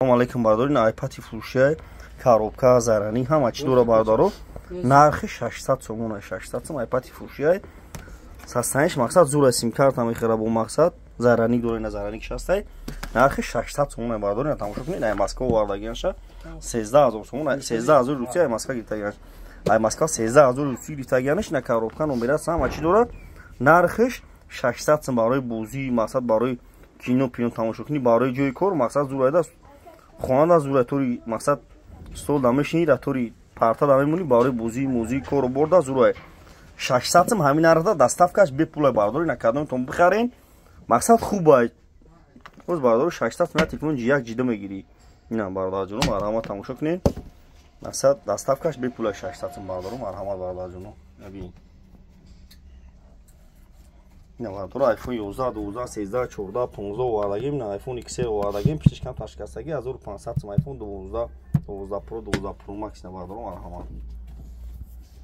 Салом алейкум, бародари. На iPad фурӯшия, коробка, зарани, ҳама чӣ дора, бародаро. Нархи 600 сомона, 600 сом iPad фурӯшия. Састаниш, мақсад, зура, сим-карта мехӯра бо мақсад, зарани дора, на зарани шастай. Нархи 600 сомона, бародари, на тамошо кунед, ай Москва овардагианша 13 000 сомона, 13 000 русия ай Москва гирифтагианш. Ай Москва 13 000 русия гирифтагианш, на коробка, номера, ҳама чӣ дора. Нархиш 600 сом. Барои бозӣ, мақсад, барои кино пино тамошо кунӣ, барои ҷои кор, мақсад, зура, хона да зура, тори мақсад стол да мешини, да тори парта да мемонӣ, барои бозии мозии кору бор да зура. 600 сом ҳамин нархда, доставкаш бепула, бародари. На кадомтон бихарен, мақсад, хубай боз, бародари. 600 сом телефон як ҷида мегирӣ. Ина, бародарҷоно, марҳамат, тамошо кунед. Мақсад, доставкаш бепула, 600 сом, бародаро, марҳамат, бародарҷоно, бибин. Ина, бародаро, iPhone 11, 12, 13, 14, 15 овардагим. На iPhone XR овардагим, пишташ кам ташкастагӣ, 1500 сом. iPhone 12, 12 Pro, 12 Pro Max. На, бародаро, марҳамат.